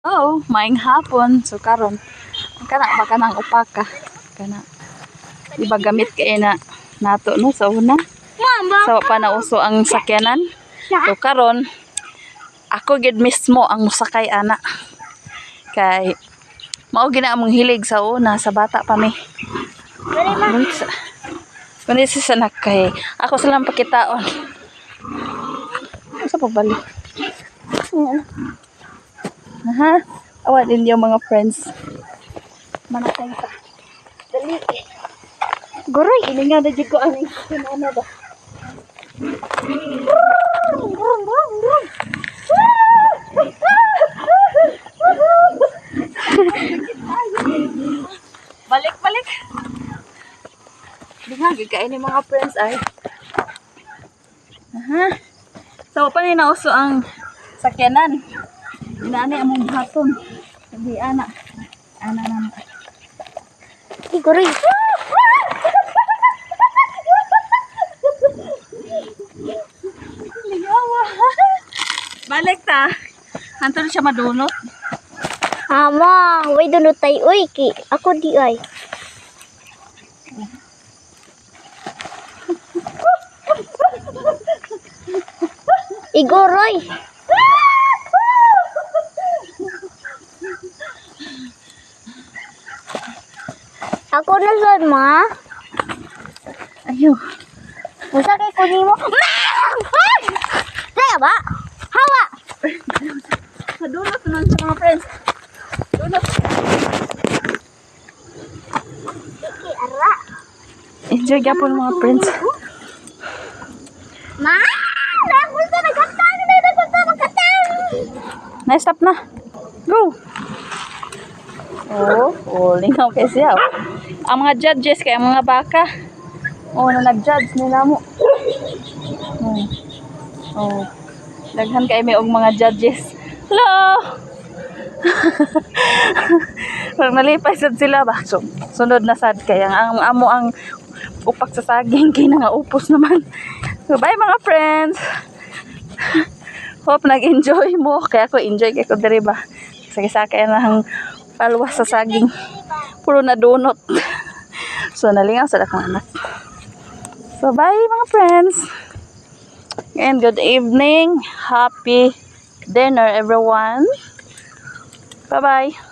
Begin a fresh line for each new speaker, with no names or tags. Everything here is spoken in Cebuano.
Oh, maing hapon. So karon, kana ba kanang upaka? Kana. Di ba gamit kay na nato no sa una?
Mama.
Sa pa na uso ang sakyanan. So karon, ako gid mismo ang musakay ana. Kay mao gina among hilig sa una sa bata pa mi. Bunsa. Kundi sa sanak kay ako silang pakitaon. Sa pagbalik. Aha. Awa din yung mga friends. Manatay ta. Dali.
Guroy.
Hilinga na jud ko ang ano ba. Balik, balik. Linga, gid kain ni mga friends ay. Aha. So, pa ni nauso ang sakyanan. Inaani among buhaton. Sabi ana. Ana na.
Guroy.
Ligawa. Balik ta. Hanto na siya madunot.
Ama, way dunot tay uy ki. Ako di ay. Igoroy. Ako na sad ma.
Ayaw.
Usa kay kunin mo. Ma! Ay! ba? Hawa.
Madunot naman sa mga friends. Dunot.
Iki ara.
Enjoy gyapon mga friends.
Ma! Nakunta nagkatang, nakunta nagkatang.
Na stop na. Go. Oh, lingaw kay siya. Oh. Ang mga judges kay ang mga baka. Oh, na nag-judge nila mo. Oh. Oh. Daghan kay may og mga judges. Hello. Parang nalipay sad sila ba. So, sunod na sad kay ang amo ang upak sa saging kay nga upos naman. So, bye mga friends. Hope nag-enjoy mo. Kaya ako enjoy kay ko diri ba. Sige sa akin ang palwas sa saging. Puro na dunot. So nalingaw sa akong anak. So bye mga friends. And good evening. Happy dinner everyone. Bye-bye.